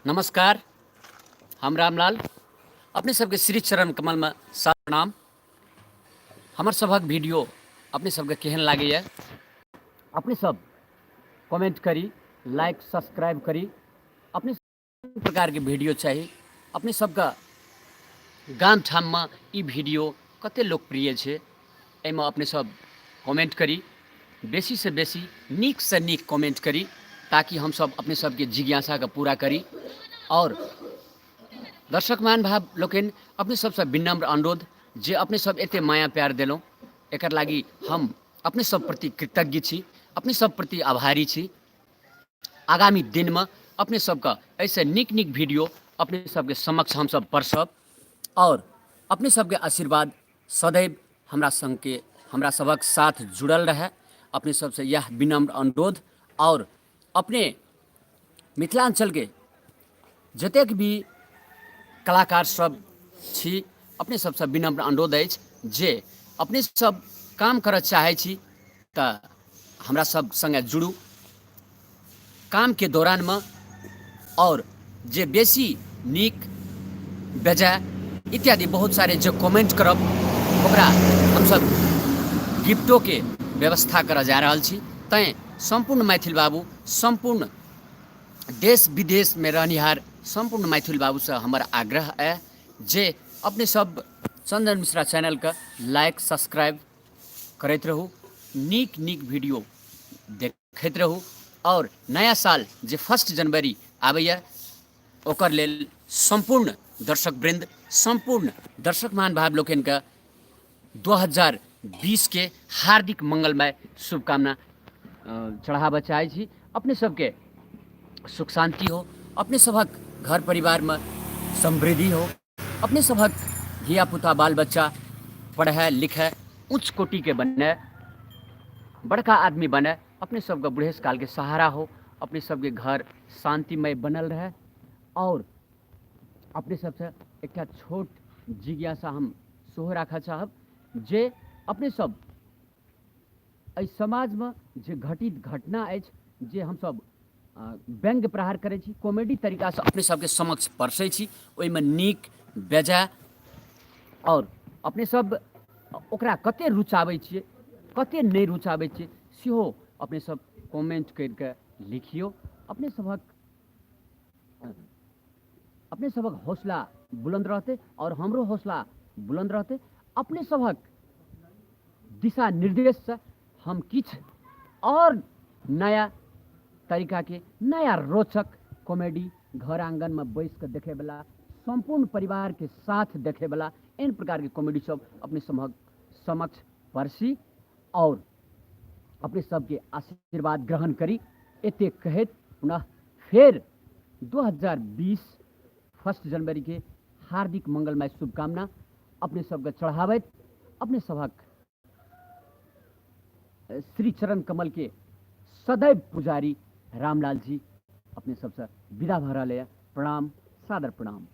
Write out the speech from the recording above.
नमस्कार, हम रामलाल अपने सबके श्री चरण कमलमे सादर प्रणाम। हमर सभक वीडियो अपने सबके केहन लागैए अपने सब कमेंट करी, लाइक सब्सक्राइब करी। अपने प्रकारके वीडियो चाही, अपने सबके गाम ठाममे ई वीडियो कते लोकप्रिय छै एहिमे अपने सब कमेंट करी, बेसीसँ बेसी नीकसँ नीक कमेंट करी ताकि हमसब अपने सबके जिज्ञासाके पूरा करी। आओर दर्शक महानुभाव लोकनि, अपने सबसँ विनम्र अनुरोध जे अपने सब एते माया प्यार देलहुँ एकर लागि हम अपने सब प्रति कृतज्ञ छी, अपने सब प्रति आभारी छी। आगामी दिनमे अपने सबके एहिसँ नीक नीक वीडियो अपने सबके समक्ष हमसब परसब आओर अपने सबके आशीर्वाद सदैव हमरा सङ्गके हमरा सभक साथ जुड़ल रहए, अपने सबसँ इएह विनम्र अनुरोध। आओर अपने मिथिलाञ्चलके जतेक भी कलाकार सब छी, अपने सबसँ विनम्र अनुरोध अछि जे अपने सब काम करऽ चाहै छी तऽ हमरा सब सङ्गे जुड़ू कामके दौरानमे। आओर जे बेसी नीक बेजाय इत्यादि बहुत सारे जे कमेंट करब ओकरा हमसब गिफ्टोके व्यवस्था करऽ जा रहल छी। तैँ सम्पूर्ण मैथिल बाबू, सम्पूर्ण देश विदेशमे रहनिहार सम्पूर्ण मैथिल बाबूसँ हमर आग्रह अइ जे अपने सब चन्दन मिश्रा चैनलके लाइक सब्सक्राइब करैत रहू, नीक नीक वीडियो देखैत रहू। आओर नया साल जे 1 जनवरी आबैए ओकर लेल सम्पूर्ण दर्शक वृन्द, सम्पूर्ण दर्शक महानुभाव लोकनिके 2020 के हार्दिक मंगलमय शुभकामना चढ़ाबऽ चाहै छी। अपने सबके सुख शान्ति हो, अपने सभक घर परिवारमे समृद्धि हो, अपने सभक धियापुता बाल बच्चा पढ़ै लिखै, उच्च कोटिके बनै, बड़का आदमी बनै, अपने सबके बुढ़ेस कालके सहारा हो, अपने सबके घर शान्तिमय बनल रहै। आओर अपने सबसँ एकटा छोट जिज्ञासा हम सेहो राखऽ चाहब जे अपने सब एहि समाजमे जे घटित घटना अछि, जे हमसब व्यङ्ग्य प्रहार करै छी, कॉमेडी तरीकासँ अपने सबके समक्ष परसै छी, ओहिमे नीक बेजाय आओर अपने सब ओकरा कते रुचाबै छियै, कते नहि रुचाबै छियै, सेहो अपने सब कमेंट करिके लिखियौ। अपने सभक हौसला बुलन्द रहतै आओर हमरो हौसला बुलन्द रहतै। अपने सभक दिशा निर्देशसँ हम किछु आओर नया तरीकाके नया रोचक कॉमेडी घर आङ्गनमे बैस कऽ देखैवला, सम्पूर्ण परिवारके साथ देखैवला एहन प्रकारके कॉमेडी सब अपने सभक समक्ष परसी आओर अपने सबके आशीर्वाद ग्रहण करी। एतेक कहैत पुनः फेर 2020 1 जनवरीके हार्दिक मङ्गलमय शुभकामना अपने सबके चढ़ाबैत अपने सभक श्री चरण कमल के सदैव पुजारी रामलाल जी अपने सबसे विदा भऽ रहल यऽ। प्रणाम, सादर प्रणाम।